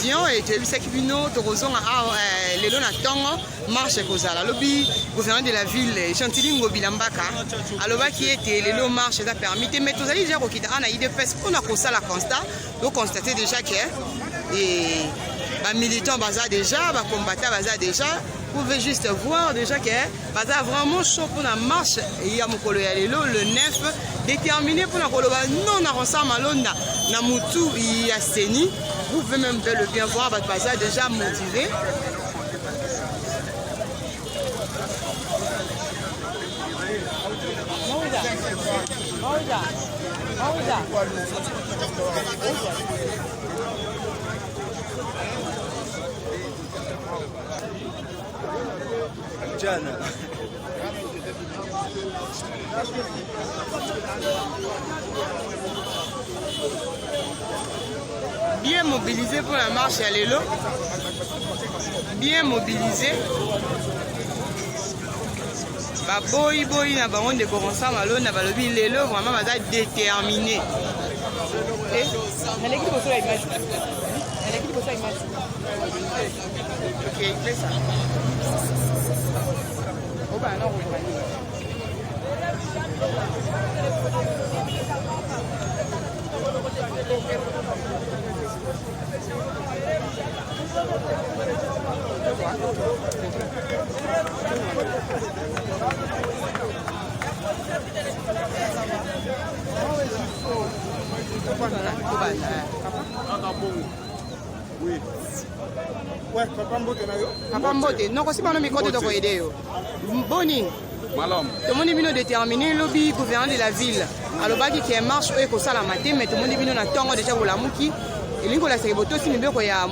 télévision et toyebisaki bino tokozonga awa eh, lelo na ntongo marche ekozala. Lobi gouverneur de la ville Gentili Ngobila Mbaka alobaki ete lelo marche eza permis te, mais tozali déjà kokita awa na UDPS mpona kosala constat. Toconstate déjà que eh, bamilitant baza déjà, bacombattant baza déjà. Vous pouvez juste voir déjà que baza vraiment chaud mpona marche ya mokolo ya lelo le 9, déterminé mpona koloba non na Ronsard Malonda na mutu ya CENI. Vous pouvez même bel et bien voir bato baza déjà motivé. Bien mobilisé pour la marche ya lelo, bien mobilisé. Baboyiboyi na bango ndeko Ronsard Malonda, balobi lelo vraiment baza déterminé. Naleki liboso ya image, naleki liboso ya image. Ok, pesa obana na kozwa nini. Oui. Ouais, papa mbote na yo. Papa mbote, noko si bano mikote tokoyede yo. Boni. Malamu. Tomoni bino déterminé. Lobi gouverneur de la ville alobaki ke marche oyo ekosalama te, mais tomoni bino na ntongo déjà bolamuki. Elingi kolakisaka botosi mibeko ya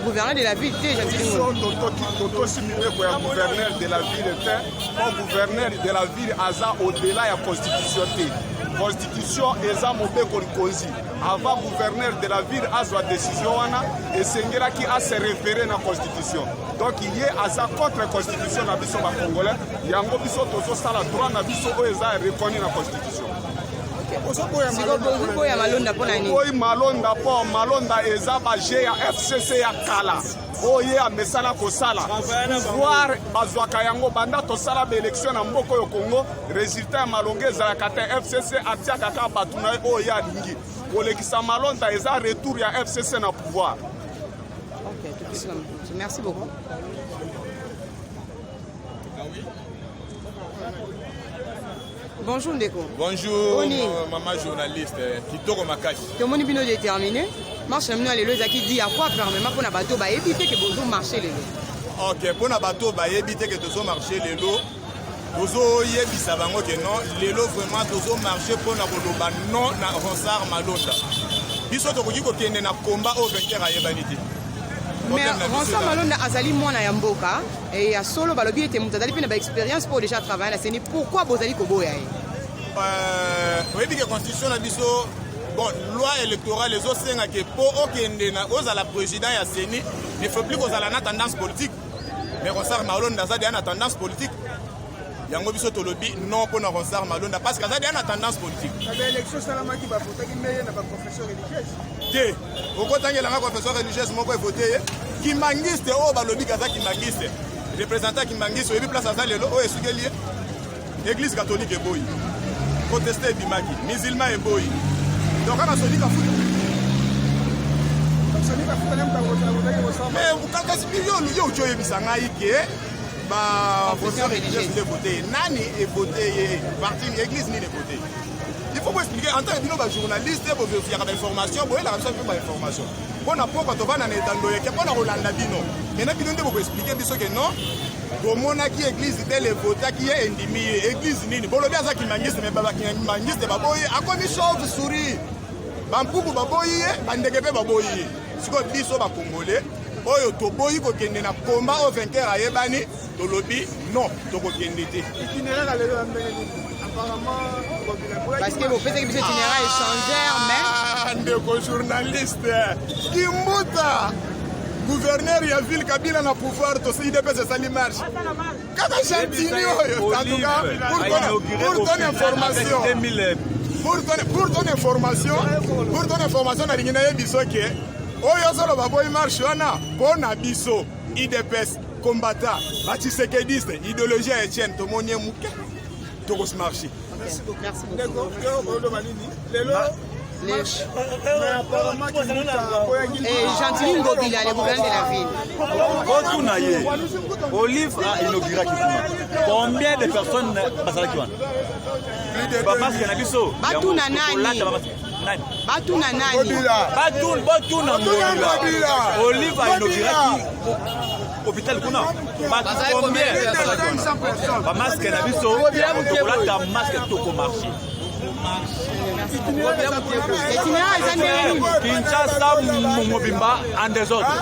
gouverneur de la ville te, Gentili Biso totosi mibeko ya gouverneur de la ville te, mpo gouverneur de la ville aza au-delà ya constitution te. Constitution eza mobeko likonzi. Avant gouverneur de la ville azwa décision wana, esengelaki ase référer na constitution. Donc ye aza contre constitution na biso bacongolais. Yango biso tozosala droit na biso oyo eza reconnu na constitution. Bozoboya Malonda mpo na nini? Oyo Malonda, mpo Malonda eza baje ya FCC ya kala oyo ye amesana kosala pouvoir. Bazwaka yango banda tosala baélection na mboka oyo Congo, résultat ya malonga ezalaka te. FCC atiaka kaka bato na ye oyo ye alingi kolekisa. Malonda eza retour ya FCC na pouvoir. Ok, topesi na mokonzi. Merci beaucoup. Bonjour ndeko. Bonjour. Boni? Maman journaliste, kitoko makasi. Tomoni bino déterminé. Marche na bino ya lelo ezalaki di ya quoi fermement mpona bato bayebi te ke bozomarche lelo? Ok, mpona bato bayebi te ke tozomarche lelo, tozoyebisa bango ke non, lelo vraiment tozomarche mpona koloba non na Ronsard Malonda. Biso tokoki kokende na komba oyo vainqueur ayebani te. Mais Ronsard Malonda azali mwana ya mboka e ya solo. Balobi ete moto azali mpe na baexpérience mpo déjà travaille na CENI. Pourquoi bozali koboya ye? Oyebi ke constitution na biso, bon, loi électorale ezosenga ke mpo okende na ozala président ya CENI, ne faut plus kozala na tendance politique. Mais Ronsard Malonda aza deya na tendance politique. Yango biso tolobi non mpo na Ronsard Malonda, parce que aza deya na tendance politique. Baélection esalamaki, bavotaki meye na baconfession religieuse. Te, okotangelanga confession religieuse moko evote ye? Kimbanguiste oyo balobi kaza kimbanguiste, représentant kimbanguiste, oyebi place aza lelo? Oyo esukeli ye, église catholique eboyi, protestant ebimaki, musulman eboyi, donc kaka Sony Kafuta. Mais kasi yo yo oti oyebisa ngai ke baconfession religieuse nde vote ye. Nani evote ye? Parti, église nini evote ye? Il faut boexpliquer en tant que bino bajournaliste, bovérifiaka bainformation, boyelaka biso mpe bainformation mpona pokwa tovanda na etando yeke mpona kolanda bino. Maintenant bino nde bokoexpliquer biso ke non, tomonaki église te evotaki ye, endimi ye. Église nini? Bolobi aza kimbanguiste, mais bakimbanguiste baboyi, akomi chauve souris. Bampuku baboyi ye, bandeke mpe baboyi ye. Sikoyo biso bakongole oyo toboyi kokende na komba oyo vainqueur ayebani, tolobi non, tokokende te. Itinéraire ya lelo ya ndenge nini? Apparemment Parce que bopesaki biso itinéraire échangeur, mais Ah, ndeko journaliste, Kimbuta, gouverneur ya ville, Kabila na pouvoir, tosi UDPS esali marche kaka Gentini oyo. En tout cas, pour ton information, pour ton information, nalingi nayebi so ke Oyo azoloba boyi marche wana mpo na biso UDPS combattant ba tshisekediste idéologie ya Etienne tomoni ye moke tokosmarche. Merci beaucoup. Ndeko, yo oloba nini lelo? Et Gentiny Ngobila, le gouverneur de la ville. Otuna ye, Olive a inauguraki kuna combien de personnes bazalaki wana? Bamasque na biso. Batuna nani? Kolata bamasque nani? Batuna nani? Batuna Ngobila. Olive a inauguraki hôpital kuna, bato combien bazalaki wana? Bamasque na biso, tokolata masque, tokomarche. Itinéraire eza ndenge nini? Kinshasa mobimba en désordre.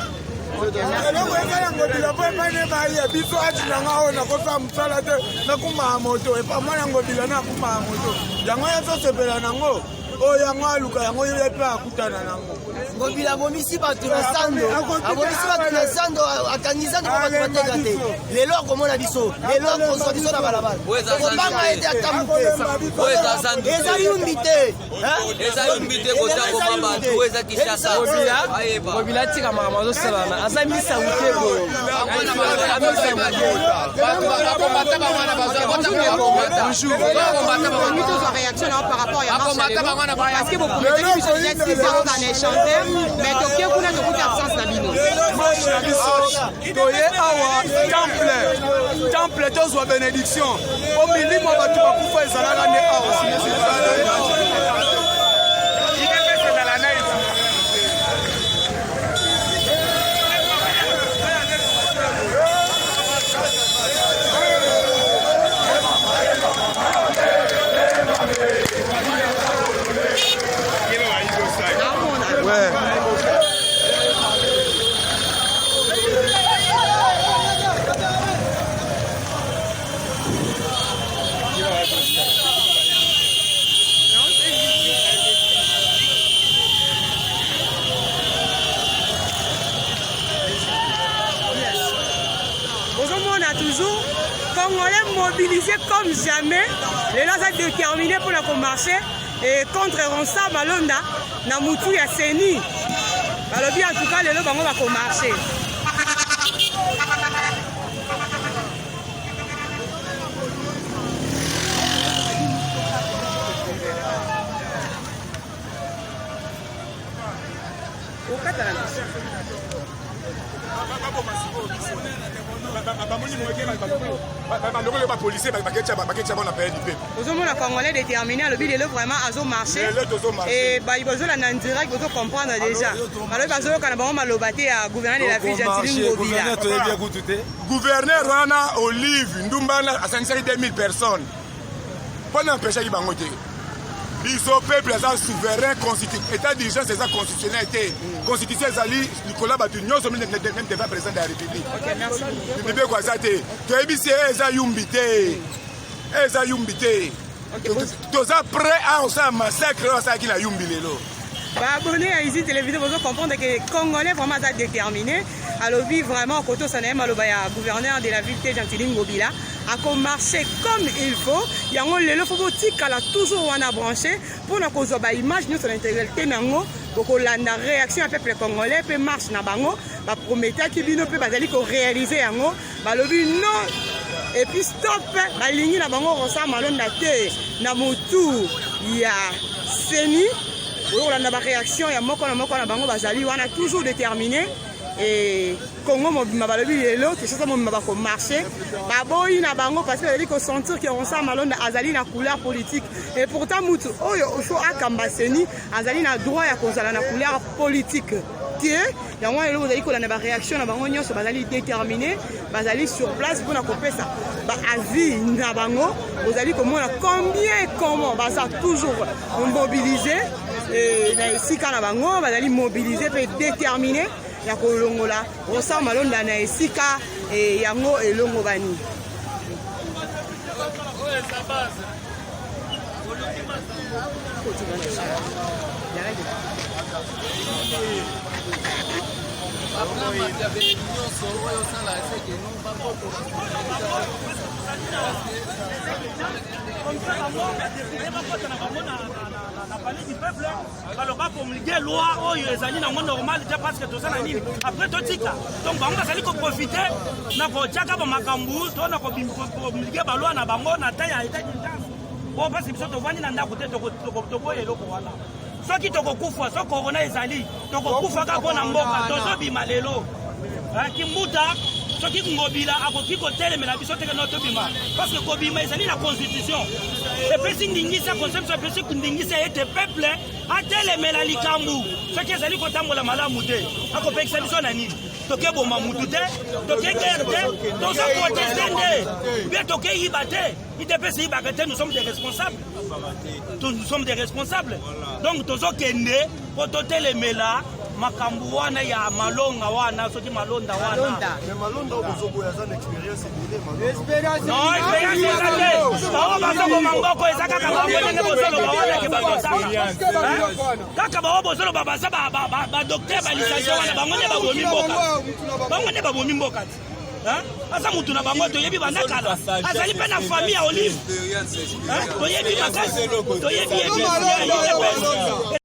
Eloko eza ya Ngobila mpo epai ne baye biso ati na nga oyo nakosala mosala te, nakumaa moto epa mwana Ngobila, nakumaa moto yango yazosepela nango oyo yango aluka yango ye mpe akutana nango. Ngobila abomisi bato na sando, abomisi bato na sando, akangi sando mpo bato bateka te. Lelo akomona biso, lelo akozwa biso na balabala, tokobanga ete ata moke. Eza yumbi te, eza yumbi te, kozakoma bato eza Kinshasa. Ngobila atika makambo azosalana, aza misango te boye. Tolingi tozwa réaction na yo par rapport ya marche ya lelo, parce que boprometaki biso déjà 6 heures na échange, mais toke kuna tokuti absence na bino. Marche na biso, toye awa temple, temple tozwa bénédiction po milimo ya bato bakufa ezalaka nde awa. Naomona. Ouais. Ozomona toujours Congolais mobilisé comme jamais. Lelo aza déterminé mpona komarche et contre Ronsard Malonda na mutu ya CENI. Balobi en tout cas lelo bango bakomarche. Okata na biso. Bamoni balongoli bapolicier, baketya bango na palais du peuple. Ozomona Congolais déterminé, alobi lelo vraiment azomarche. Lelo tozomarche. E bazolanda en direct, bozocomprendre déjà. Balobi bazoyoka na bango maloba te ya gouverneur de la ville Gentiny Ngobila. Toyebi ya kutu te. Gouverneur wana Olive ndumba wana asangisaki 2000 personnes mpona empêchaki bango te. Biso peuple aza souverain. État d'urgence eza constitutionnel te. Constitution ezali likolo ya bato nyonso, même devant président de la République. Ok, merci. Mibeko aza te. Toyebisi ye eza yumbi te, eza yumbi te. Toza prêt a osala massacre oyo asalaki na Yumbi lelo. Baabonné ya Usine Télévision, bozo comprendre que Congolais vraiment aza déterminé. Alobi vraiment kotosa na ye maloba ya gouverneur de la ville te, Gentiny Ngobila. Akomarche comme il faut. Yango lelo fo botikala toujours wana branché mpona kozwa baimage nyonso na intégralité nango. Bokolanda réaction ya peuple congolais mpe marche na bango baprometaki bino mpe bazali koréaliser yango. Balobi non et puis stop. Balingi na bango Ronsard Malonda te na motu ya CENI. Oyo kolanda baréaction ya moko na moko na bango, bazali wana toujours déterminé. E Congo mobimba balobi lelo Kinshasa mobimba bakomarche. Baboyi na bango parce que bazali kosentir ke Ronsard Malonda azali na couleur politique, et pourtant mutu oyo faut akamba CENI azali na droit ya kozala na couleur politique te. Yango wana lelo bozali kolanda baréaction na bango nyonso. Bazali déterminé, bazali sur place mpona kopesa baavis na bango. Bozali komona combien et comment baza toujours mobilisé na esika na bango. Bazali mobilisé mpe déterminé ya kolongola Ronsard Malonda na esika yango elongo bani. Baplan machiavélique nyonso oyo osala eseke no babotola. Na palais du peuple baloba promulgue loi oyo ezali nango normal te parce que toza na nini après totika. Donc bango bazali koprofite na kotiaka bamakambo to na kopromulgue baloi na bango na temps ya état d'urgence po parce que biso tovandi na ndako te, toboya eloko wana. Soki tokokufa, so corona ezali, tokokufa kaka mpo na mboka. Tozobima lelo Kimbuta. Soki Ngobila akoki kotelemela biso teke no tobima, parce que kobima ezali na constitution epesi ndingisa, constitution epesi ndingisa ete peuple atelemela likambo soki ezali kotambola malamu te. Akopekisa biso na nini? Tokeboma mutu te, toke guerre te, toza protester nde bien, tokeyiba te, UDPS eyibaka te. Nous sommes des responsables, nous sommes des responsables. Donc tozokende mpo totelemela makambo wana ya malonga wana, soki malonda wana. Non, expérience eza te. Bango bazoboma mboko, eza kaka bango. Ndenge bozoloba wana ke bazosala kaka bango, bozoloba baza badocteur balicencie wana, bango nde babomi mboka, bango nde babomi mboka ti. Aza mutu na bango, toyebi banda kala, azali mpe na famille ya Olive, toyebi makasi, toyebi ye.